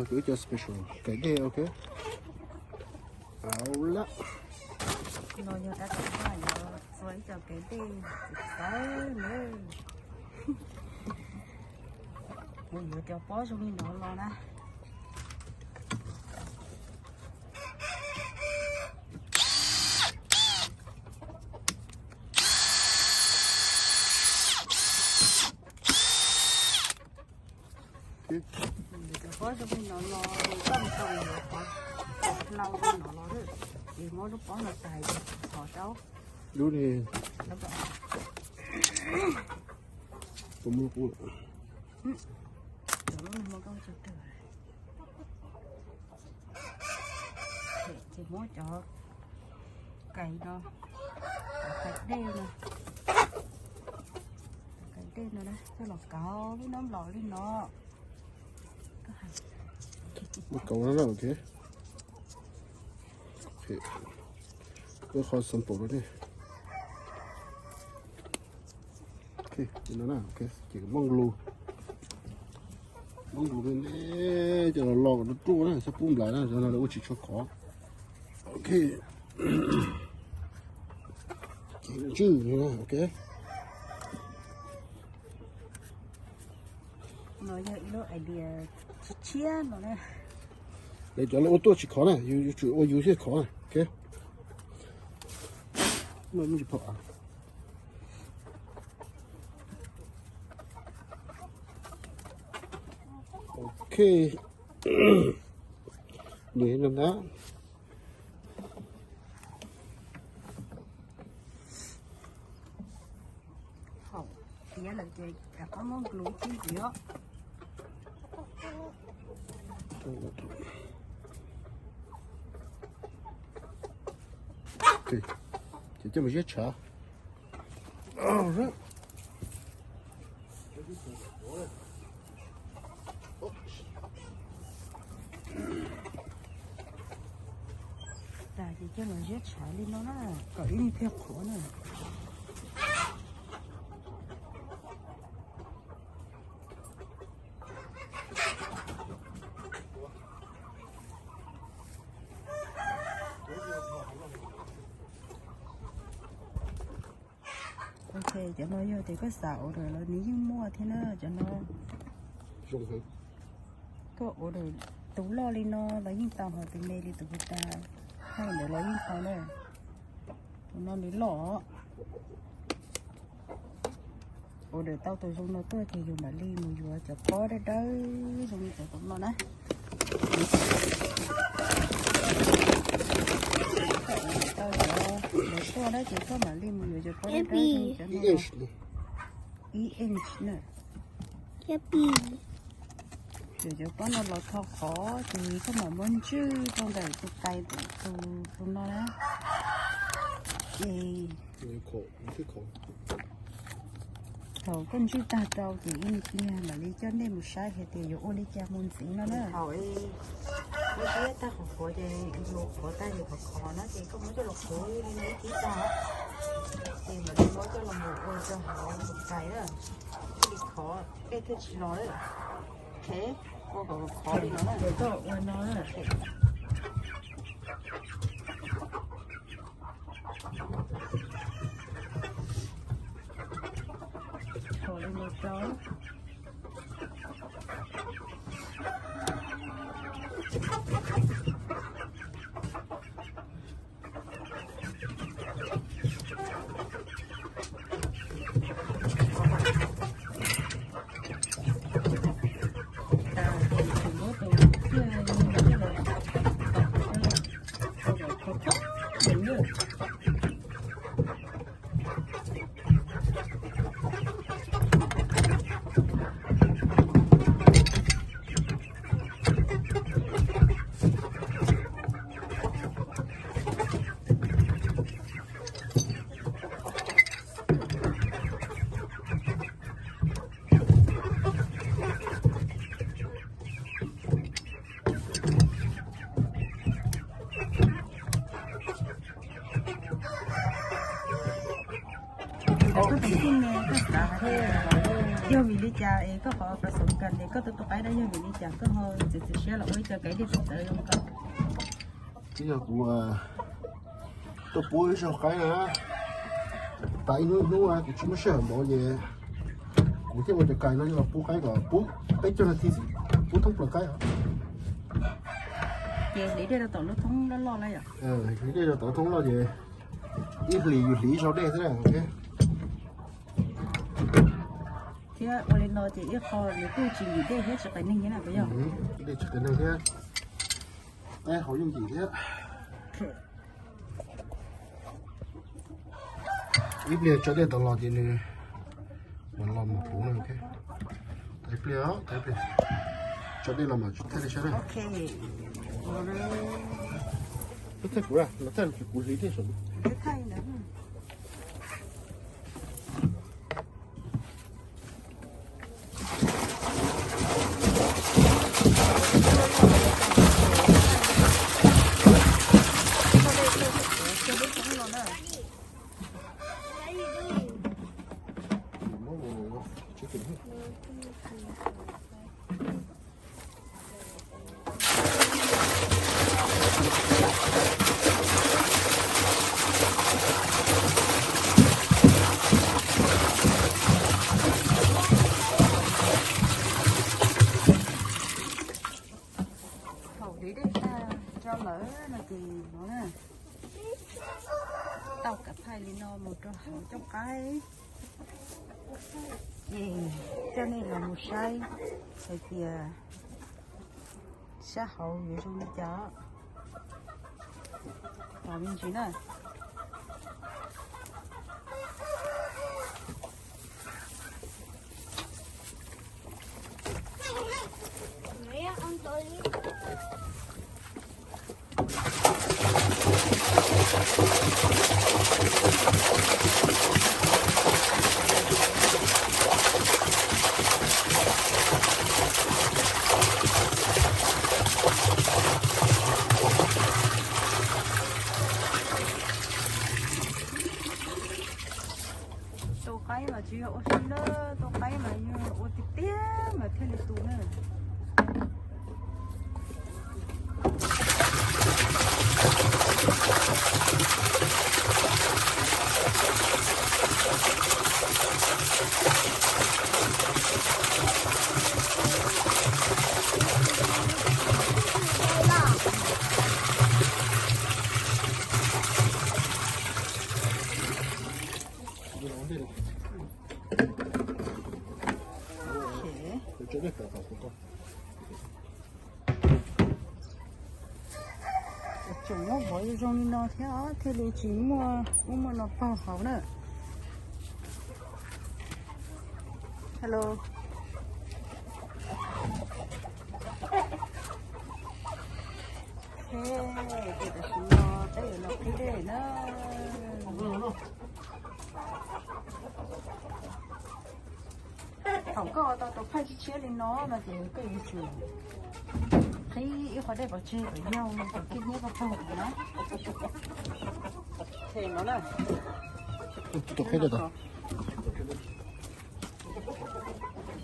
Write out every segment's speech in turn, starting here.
Kwv cov special kais dej, ok. Au la. No yog rab tom qab yuav txua ib co kev dej txawv txawv nawb. Kuv yuav cov pob zoo li no los na. Cov pob zoo li no los, koj mus tau yuav qhov hlau li no los, ces muab lub pob no tais thov rau. Lub ni. Cov lub no muab koj tso twg. Ces muab cov kais no, kais dej no, kais dej no coj los kauv lub nab nplaum li no. Kauv no, ok. Qhov sample no ne. Ok, no na, ok, ces muab glue, muab glue ne, coj los lo kom ruaj ruaj na, txhob pub nplais na, no lawv ua tsis tshua khov. Ok. Ces ntswj no, ok. No yog ib lub idea tshiab tshiab no na. Lawv cov lawv ua tuaj tsis khov na, yus yuav tsum ua yus thiaj khov na, ok. Ok. Nws no ntag. Thaum tiav lawm ces rov qab muab glue ib tib ntxiv os. Ces coj mus ziab tshav. Tas ces coj los ziab tshav li no na, kom ib nyuag thiaj qhuav na. Ok, cov no yog tias koj xav order los nws yeej muaj thiab na cov no. Koj order tus loj li no los yeej tau, ho tus me li tus puas tas, haj ntawd los yeej tau na. Tus no nws loj. Order tau tus zoo no tuaj ces yus mam li mus yuav cov pob dawb dawb zoo li cov tom no na. Tau cov lawv tuaj na ces koj mam li mus yuav cov pob dawb dawb zoo li cov no. Ib inch na. Yuav cov pob no los tho qhov ces koj mam muab ntswj rau ntawm tus kais tus no na. Ces thaum koj ntswj tag rau ces ib pliag mam li coj nej mus saib hais tias yuav ua li cas mus ntxiv no na. Thaum ib siab tag qhov qhuav ces yus qhuav tag yus qhov qhov no ces koj muab coj los qhuav li no ib tib tag, ces mam li muab coj los mus ua rau hauv tus kais na, thiaj li khov, dej thiaj tsis los lawm. Ok, ua kom khov li no na. Koj ua no na. Khov li no rau. Koj tus tij ne, koj xav hais tias Yog vim li cas es koj qhov pas xoom kas es koj tuaj tu qaib dab, yog vim li cas koj ho txiav txim siab los ua ib co kav liaj txawv txawv zoo li ko? Twb yog kuv tuaj pub ib zaug qaib na, tas ib hnub hnub kuv tsis muaj sij hawm npaum ces kuv thiaj ua cov kais no los pub qaib kom pub peb caug nas this xwb pub thoob plaws qaib os. Ces hliv dej rau tom lub thoob loj loj na yom? Hliv dej rau tom lub thoob loj ces ib hlis yus hliv ib zaug dej xwb na. Thiab ua li no ces ib qho nws kuj tsis ntim dej thiab tsis qias neeg thiab na puas yog? Dej tsis qias neeg thiab, qaib haus yooj yim thiab. Ib pliag tso dej tau los ces nws mam los mus puv na. Tau ib pliag, tau ib pliag, tso dej los mam thaij li saib na. Thaij kuv, los thaij kuv hliv dej saum. Thaum hliv dej tag tso lawm no ces no na, tau kav thaij li no mus rau hauv coj qaib. Ces coj nej los mus saib hais tias sab hauv yuav zoo li cas. Tos me ntsis na. Tu qaib mas tsis yog ua si na, tu qaib mas yog ua tiag tiag mas thiaj li tu na. Tseem muab vov zoo li no thiab thiaj li tsis muaj ub muaj no paug hauv na. Hello. Ok, ces tam sim no peb yuav los qhib dej na. Thaum koj tau tus phaj tshiab tshiab li no no ces koj yuav tsum qhib ib qho dej pov tseg kom yog kom kib hnyiab koj paug na.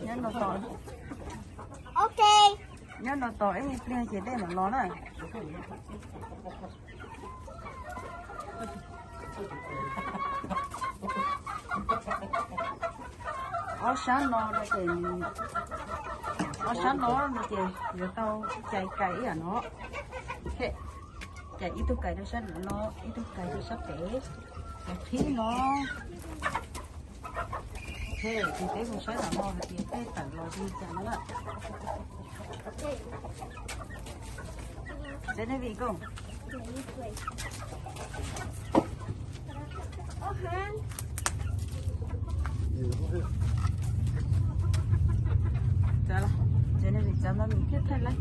Nyob no tos, ok, nyob no tos ib me pliag ces dej mam los na. Ob sab no no ces, ob sab no no ces yuav tau cais kais ib yam no. Cais ib tug kais rau sab no, ib tug kais rau sab pem, cais qhib no. Ces peb mus saib tom no hais tias tej tawm los li cas no na. Genevieve, go. Genevieve cov no nws thiaj thaij lawm.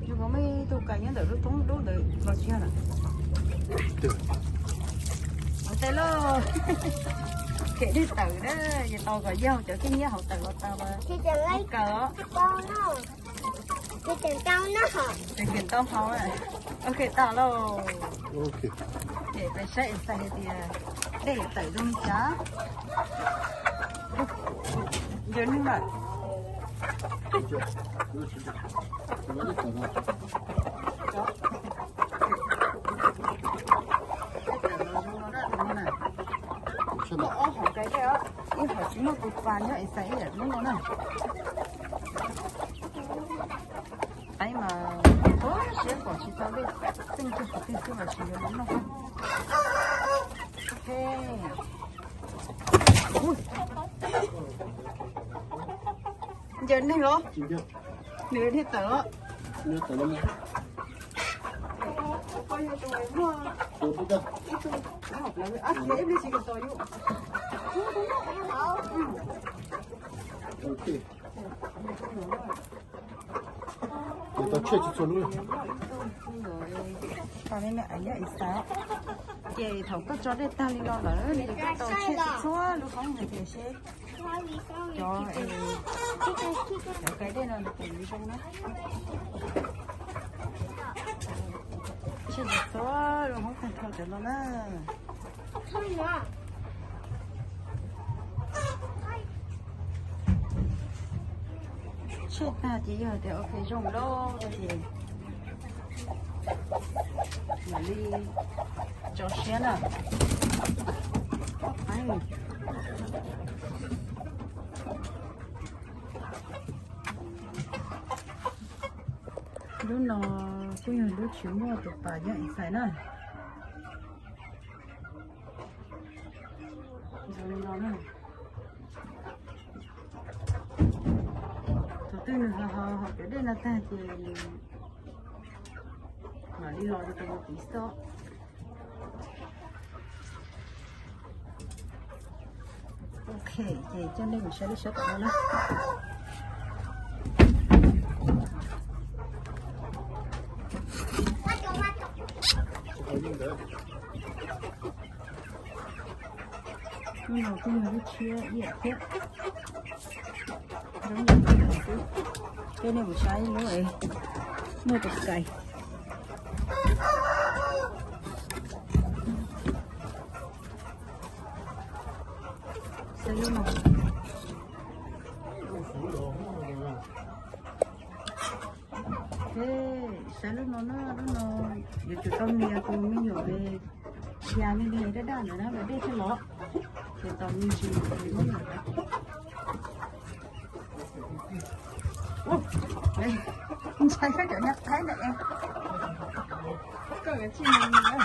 Yog muaj ib tug kais nyob ntawm lub thoob dub ntawd los tsis yog na? Ua tes lauj, them dej tawm na, ces tos kom yog cov kib hnyiab hauv tawm los tau. Ib kaws os. Ces tau hau, ok, tau lauj. Ces peb saib ib xais hais tias dej tawm zoo li cas. Ncaws neeg lawm. Muaj ob hauv kais dej, ib hauv tsis muaj tus pas nyob ib xais ib yam lub no na. Qeeb mas txhua siab pom tsis tau dej, txeej kiag qhov twg xwb mas tsis yuav noj. Ok. Ncaws neeg los? Nws thiaj tawm los. Ces tau tshiaj tsis txhua lub. Tau li no nyob ib xais. Ces thaum koj tso dej tag li no lawm ces koj tau tshiaj tsis txhua lub hoob hais tias seb cov, cov kais dej no nws puas zoo na. Tshiaj tsis txhua lub hoob tag nrho cov no na. Tshiaj tag ces yog tias ok zoo lawm ces mam li tso siab na. Lub no kuj yog lub tsis muaj tus pas yob ib xais na. Thaum twg nws haus haus cov dej no tag ces nws mam li los rau tus tiv xwb. Ok, ces coj nej mus saib lub sab tom no na. Lub no kuj yog lub tshiab ib yam thiab. Zoo yam li no xwb. Coj nej mus saib lub es muaj tus kais. Saib lub no. Saib lub no na, lub no yuav tsum tau nias tus me nyuam li, nias me me daj daj ntawd na, dej thiaj los, ces tos me ntsis me nyuam. Ntshai koj cov nyab qaib ntawm es, koj yuav tsij mus.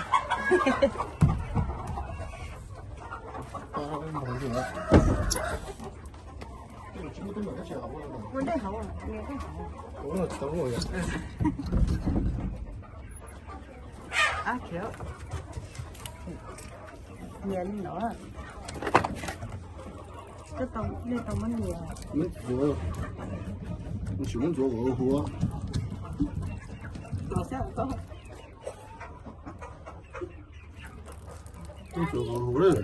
Ua dej hauv, ua dej hauv. Ab, khiav. Nyias li no. Koj tau, nej tau muab nyias. Muab ntxuav, tsis muab ntxuav kom huav. Muab ntxuav kom huav lawm.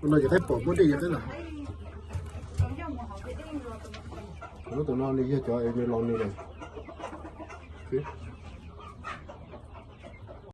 Tus no ces qaib pom muab dej yog qaib los. Tus no nws yog cov es nws los nws lawm.